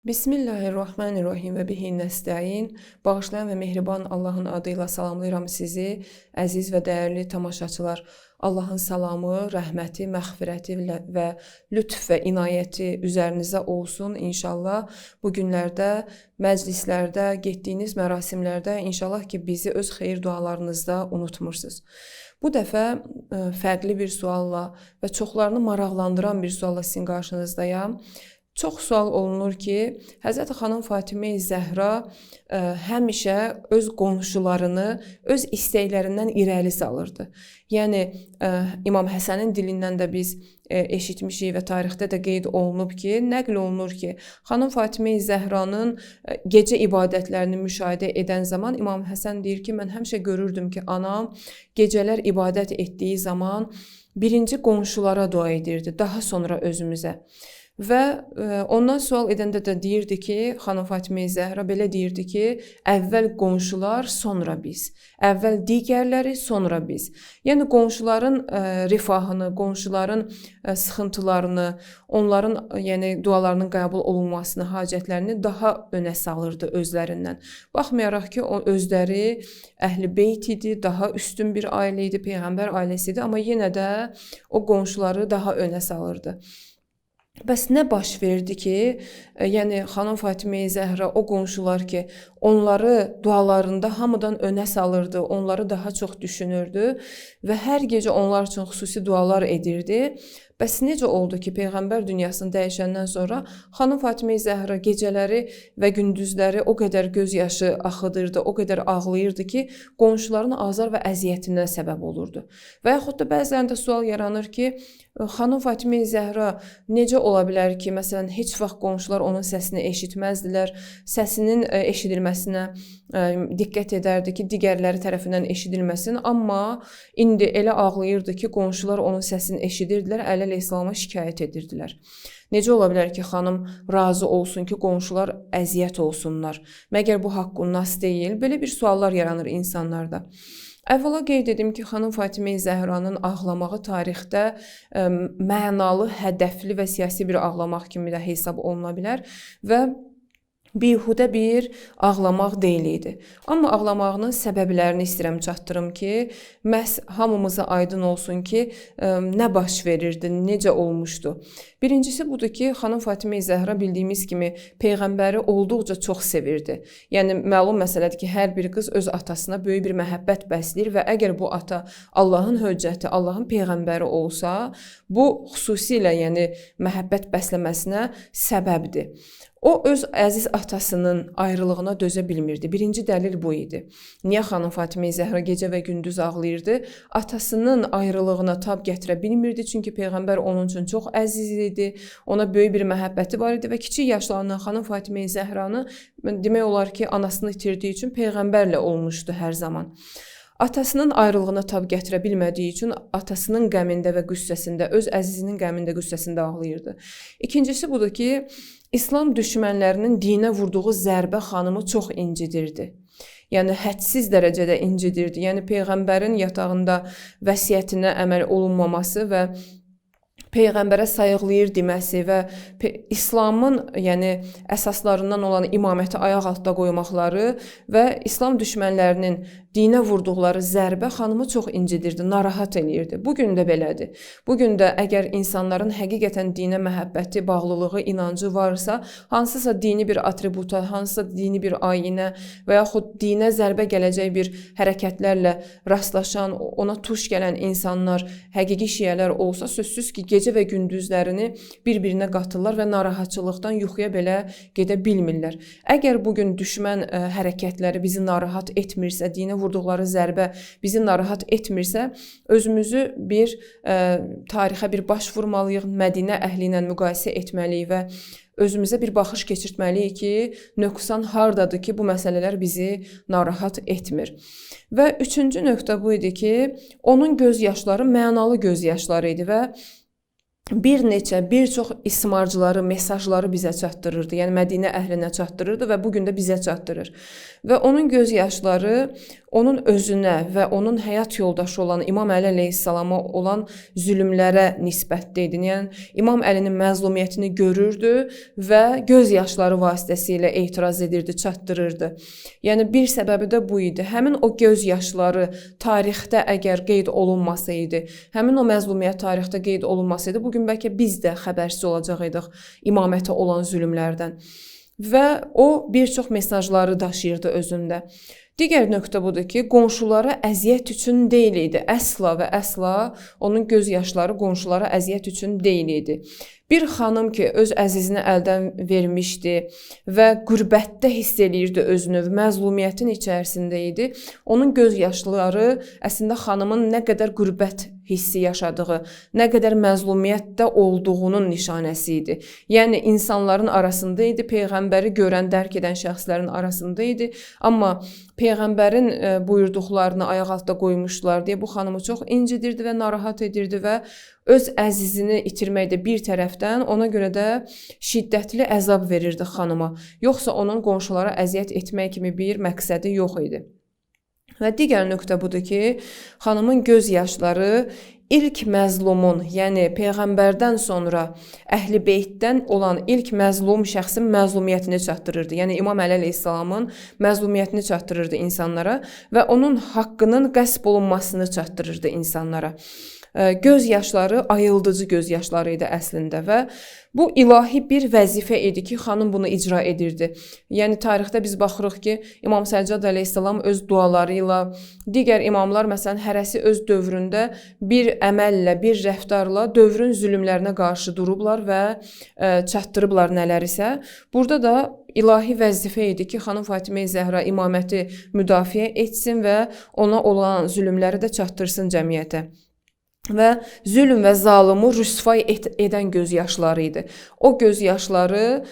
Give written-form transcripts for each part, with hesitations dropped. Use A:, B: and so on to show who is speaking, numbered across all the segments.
A: Bismillahirrahmanirrahim və bihi nəstəin. Bağışlayan və mehriban Allahın adıyla salamlayıram sizi, əziz və dəyərli tamaşaçılar. Allahın salamı, rəhməti, məğfirəti və lütf və inayəti üzərinizə olsun inşallah. Bu günlərdə, məclislərdə, getdiyiniz mərasimlərdə inşallah ki, bizi öz xeyir dualarınızda unutmursunuz. Bu dəfə fərqli bir sualla və çoxlarını maraqlandıran bir sualla sizin qarşınızdayam. Çox sual olunur ki, Həzrəti xanım Fatimə Zəhra həmişə öz qonşularını öz istəklərindən irəli salırdı. Yəni İmam Həsənin dilindən də biz eşitmişik və tarixdə də qeyd olunub ki, nəql olunur ki, xanım Fatimə Zəhranın gecə ibadətlərini müşahidə edən zaman İmam Həsən deyir ki, mən həmişə görürdüm ki, anam gecələr ibadət etdiyi zaman birinci qonşulara dua edirdi, daha sonra özümüzə. Və ondan sual edəndə də deyirdi ki, xanım Fatimə Zəhra belə deyirdi ki, əvvəl qonşular, sonra biz. Əvvəl digərləri, sonra biz. Yəni qonşuların rifahını, qonşuların sıxıntılarını, onların yəni dualarının qəbul olunmasını, hacətlərini daha önə salırdı özlərindən. Baxmayaraq ki, o özləri əhl-i beyt idi, daha üstün bir ailə idi, peyğəmbər ailəsi idi, amma yenə də o qonşuları daha önə salırdı. Bəs nə baş verdi ki, yəni xanım Fatimə Zəhra o qonşular ki, onları dualarında hamıdan önə salırdı, onları daha çox düşünürdü və hər gecə onlar üçün xüsusi dualar edirdi. Bəs necə oldu ki, peyğəmbər dünyasını dəyişəndən sonra xanım Fatimə Zəhra gecələri və gündüzləri o qədər göz yaşı axıdırdı, o qədər ağlayırdı ki, qonşuların azar və əziyyətinə səbəb olurdu. Və yaxud da bəzilərində sual yaranır ki, xanım Fatimə Zəhra necə ola bilər ki, məsələn, heç vaxt qonşular onun səsini eşitməzdilər, səsinin eşidilməsinə diqqət edərdi ki, digərləri tərəfindən eşidilməsin, amma indi elə ağlayırdı ki, qonşular onun səsini eşidirdilər, Əli əleyhissalama şikayət edirdilər. Necə ola bilər ki, xanım razı olsun ki, qonşular əziyyət olsunlar? Məgər bu haqqun-nas deyil? Belə bir suallar yaranır insanlarda. Əvvəla qeyd edim ki, xanım Fatimə Zəhranın ağlamağı tarixdə mənalı, hədəfli və siyasi bir ağlamaq kimi də hesab oluna bilər və bihudə bir ağlamaq deyil idi. Amma ağlamağının səbəblərini istəyirəm çatdırım ki, məhz hamımıza aydın olsun ki, nə baş verirdi, necə olmuşdu. Birincisi budur ki, xanım Fatimə Zəhra bildiyimiz kimi peyğəmbəri olduqca çox sevirdi. Yəni məlum məsələdir ki, hər bir qız öz atasına böyük bir məhəbbət bəsləyir və əgər bu ata Allahın höccəti, Allahın peyğəmbəri olsa, bu xüsusilə yəni məhəbbət bəsləməsinə səbəbdir. O öz əziz atasının ayrılığına dözə bilmirdi. Birinci dəlil bu idi. Niyə xanım Fatimə Zəhra gecə və gündüz ağlayırdı? Atasının ayrılığına tab gətirə bilmirdi. Çünki peyğəmbər onun üçün çox əziz idi. Ona böyük bir məhəbbəti var idi və kiçik yaşlarından xanım Fatimə Zəhranı demək olar ki, anasını itirdiyi üçün peyğəmbərlə olmuşdu hər zaman. Atasının ayrılığına tab gətirə bilmədiyi üçün atasının qəmində və qüssəsində, öz əzizinin qəmində, qüssəsində ağlayırdı. İkincisi budur ki, İslam düşmənlərinin dinə vurduğu zərbə xanımı çox incidirdi. Yəni hədsiz dərəcədə incidirdi. Yəni peyğəmbərin yatağında vəsiyyətinə əməl olunmaması və peyğəmbərə sayıqlayır deməsi və İslamın yəni əsaslarından olan imaməti ayaq altda qoymaqları və İslam düşmənlərinin dinə vurduqları zərbə xanımı çox incidirdi, narahat eləyirdi. Bu gün də belədir. Bu gün də əgər insanların həqiqətən dinə məhəbbəti, bağlılığı, inancı varsa, hansısa dini bir atributa, hansısa dini bir ayinə və yaxud dinə zərbə gələcək bir hərəkətlərlə rastlaşan, ona tuş gələn insanlar, həqiqi şiələr olsa, sözsüz ki, gecə və gündüzlərini bir-birinə qatırlar və narahatçılıqdan yuxuya belə gedə bilmirlər. Əgər bugün düşmən hərəkətləri bizi narahat etmirsə, dinə vurduqları zərbə bizi narahat etmirsə, özümüzü bir tarixə bir baş vurmalıyıq, Mədinə əhli ilə müqayisə etməliyik və özümüzə bir baxış keçirtməliyik ki, nöqsan hardadır ki, bu məsələlər bizi narahat etmir. Və üçüncü nöqtə bu idi ki, onun göz yaşları mənalı göz yaşları idi və bir çox ismarcıları, mesajları bizə çatdırırdı. Yəni Mədinə əhlinə çatdırırdı və bu gün də bizə çatdırır. Və onun göz yaşları onun özünə və onun həyat yoldaşı olan İmam Əli əleyhissalama olan zülmlərə nisbətdə idi. Yəni İmam Əlinin məzlumiyyətini görürdü və göz yaşları vasitəsilə etiraz edirdi, çatdırırdı. Yəni bir səbəbi də bu idi. Həmin o göz yaşları tarixdə əgər qeyd olunmasaydı, həmin o məzlumiyyət tarixdə qeyd olunmasaydı, bugün bəlkə biz də xəbərsiz olacaq idik imamətə olan zülmlərdən. Və o bir çox mesajları daşıyırdı özündə. Digər nöqtə budur ki, qonşulara əziyyət üçün deyil idi. Əsla və əsla onun göz yaşları qonşulara əziyyət üçün deyil idi. Bir xanım ki, öz əzizini əldən vermişdi və qürbətdə hiss eləyirdi özünü, məzlumiyyətin içərisində idi. Onun göz yaşları əslində xanımın nə qədər qürbət hissi yaşadığı, nə qədər məzlumiyyətdə olduğunun nişanəsi idi. Yəni insanların arasında idi, peyğəmbəri görən, dərk edən şəxslərin arasında idi. Amma peyğəmbərin buyurduqlarını ayaq altda qoymuşdular deyə bu xanımı çox incidirdi və narahat edirdi və öz əzizini itirməkdə bir tərəfdən ona görə də şiddətli əzab verirdi xanıma. Yoxsa onun qonşulara əziyyət etmək kimi bir məqsədi yox idi. Və digər nöqtə budur ki, xanımın göz yaşları ilk məzlumun, yəni peyğəmbərdən sonra Əhl-i Beytdən olan ilk məzlum şəxsin məzlumiyyətini çatdırırdı. Yəni İmam Əli əleyhissalamın məzlumiyyətini çatdırırdı insanlara və onun haqqının qəsb olunmasını çatdırırdı insanlara. Göz yaşları ayıldıcı göz yaşları idi əslində və bu ilahi bir vəzifə idi ki, xanım bunu icra edirdi. Yəni tarixdə biz baxırıq ki, İmam Səccad əleyhissalam öz duaları ilə, digər imamlar məsələn hərəsi öz dövründə bir əməllə, bir rəftarla dövrün zülmlərinə qarşı durublar və çatdırıblar nələrisə. Burada da ilahi vəzifə idi ki, xanım Fatimə Zəhra imaməti müdafiə etsin və ona olan zülmləri də çatdırsın cəmiyyətə. Və zülm və zalımı rüsvay edən göz yaşları idi. O göz yaşları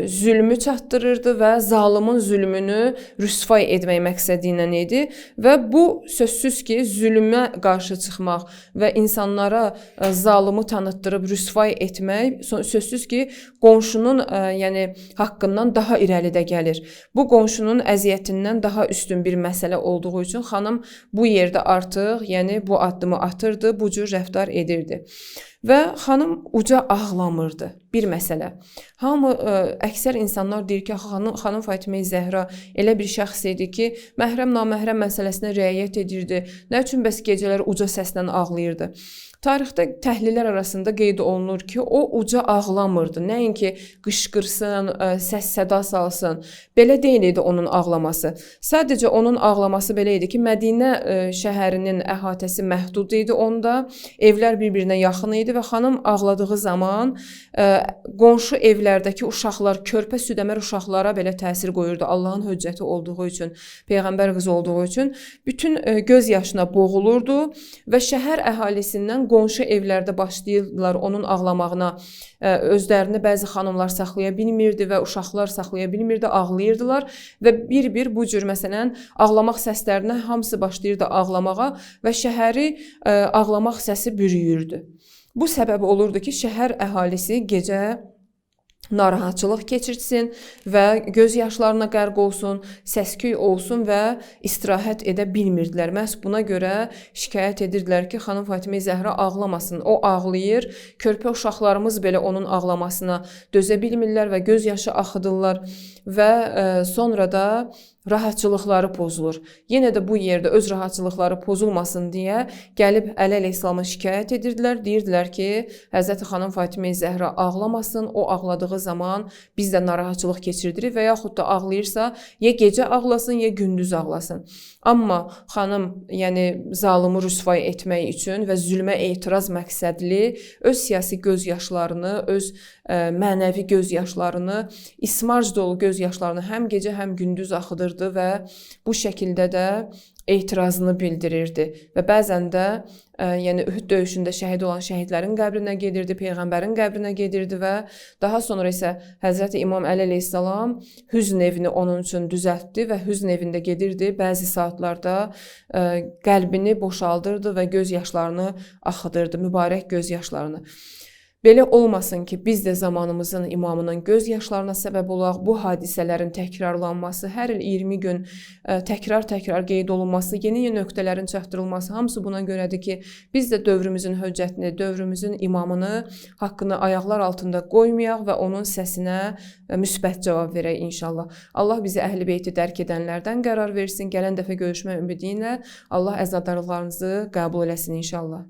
A: zülmü çatdırırdı və zalımın zülmünü rüsvay etmək məqsədi ilə idi. Və bu sözsüz ki, zülmə qarşı çıxmaq və insanlara zalımı tanıtdırıb rüsvay etmək sözsüz ki, qonşunun yəni haqqından daha irəlidə gəlir. Bu qonşunun əziyyətindən daha üstün bir məsələ olduğu üçün xanım bu yerdə artıq, yəni bu addımı atırdı, bu cür rəftar edirdi. Və xanım uca ağlamırdı. Bir məsələ. Hamı, əksər insanlar deyir ki, xanım Fatimə Zəhra elə bir şəxs idi ki, məhrəm naməhrəm məsələsinə riayət edirdi. Nə üçün bəs gecələr uca səslə ağlayırdı? Tarixdə təhlillər arasında qeyd olunur ki, o uca ağlamırdı. Nəinki qışqırsın, səs səda salsın. Belə deyil idi onun ağlaması. Sadəcə onun ağlaması belə idi ki, Mədinə şəhərinin əhatəsi məhdud idi onda. Evlər bir-birinə yaxın idi və xanım ağladığı zaman qonşu evlərdəki uşaqlar, körpə südəmər uşaqlara belə təsir qoyurdu. Allahın höccəti olduğu üçün, peyğəmbər qızı olduğu üçün bütün göz yaşına boğulurdu və şəhər əhalisindən qonşu evlərdə başlayırdılar onun ağlamağına. Özlərini bəzi xanımlar saxlaya bilmirdi və uşaqlar saxlaya bilmirdi, ağlayırdılar və bir-bir bu cür məsələn ağlamaq səslərinə hamısı başlayırdı ağlamağa və şəhəri ağlamaq səsi bürüyürdü. Bu səbəb olurdu ki, şəhər əhalisi gecə narahatçılıq keçirsin və göz yaşlarına qərq olsun, səs-küy olsun və istirahət edə bilmirdilər. Məhz buna görə şikayət edirdilər ki, xanım Fatimə Zəhra ağlamasın. O ağlayır, körpə uşaqlarımız belə onun ağlamasına dözə bilmirlər və göz yaşı axıdırlar və sonra da rahatçılıqları pozulur. Yenə də bu yerdə öz rahatçılıqları pozulmasın deyə gəlib Əli əleyhissalama şikayət edirdilər. Deyirdilər ki, Həzrəti xanım Fatimə Zəhra ağlamasın, o ağladığı zaman biz də narahatçılıq keçirdirik və yaxud da ağlayırsa, ya gecə ağlasın, ya gündüz ağlasın. Amma xanım, yəni zalımı rüsvay etmək üçün və zülmə etiraz məqsədli öz siyasi göz yaşlarını, öz mənəvi göz yaşlarını, ismarc dolu göz yaşlarını həm gecə, həm gündüz axıdırdı və bu şəkildə də etirazını bildirirdi. Və bəzən də yəni Ühud döyüşündə şəhid olan şəhidlərin qəbrinə gedirdi, peyğəmbərin qəbrinə gedirdi və daha sonra isə Həzrəti İmam Əli əleyhissalam hüzn evini onun üçün düzəltdi və hüzn evində gedirdi. Bəzi saatlarda qəlbini boşaldırdı və göz yaşlarını axıdırdı, mübarək göz yaşlarını. Belə olmasın ki, biz də zamanımızın imamının göz yaşlarına səbəb olaq. Bu hadisələrin təkrarlanması, hər il 20 gün təkrar-təkrar qeyd olunması, yeni-yeni nöqtələrin çatdırılması hamısı buna görədir ki, biz də dövrümüzün höccətini, dövrümüzün imamını haqqını ayaqlar altında qoymayaq və onun səsinə müsbət cavab verək inşallah. Allah bizi Əhl-i Beyti dərk edənlərdən qərar versin. Gələn dəfə görüşmək ümidi ilə Allah əzadarlarınızı qəbul eləsin inşallah.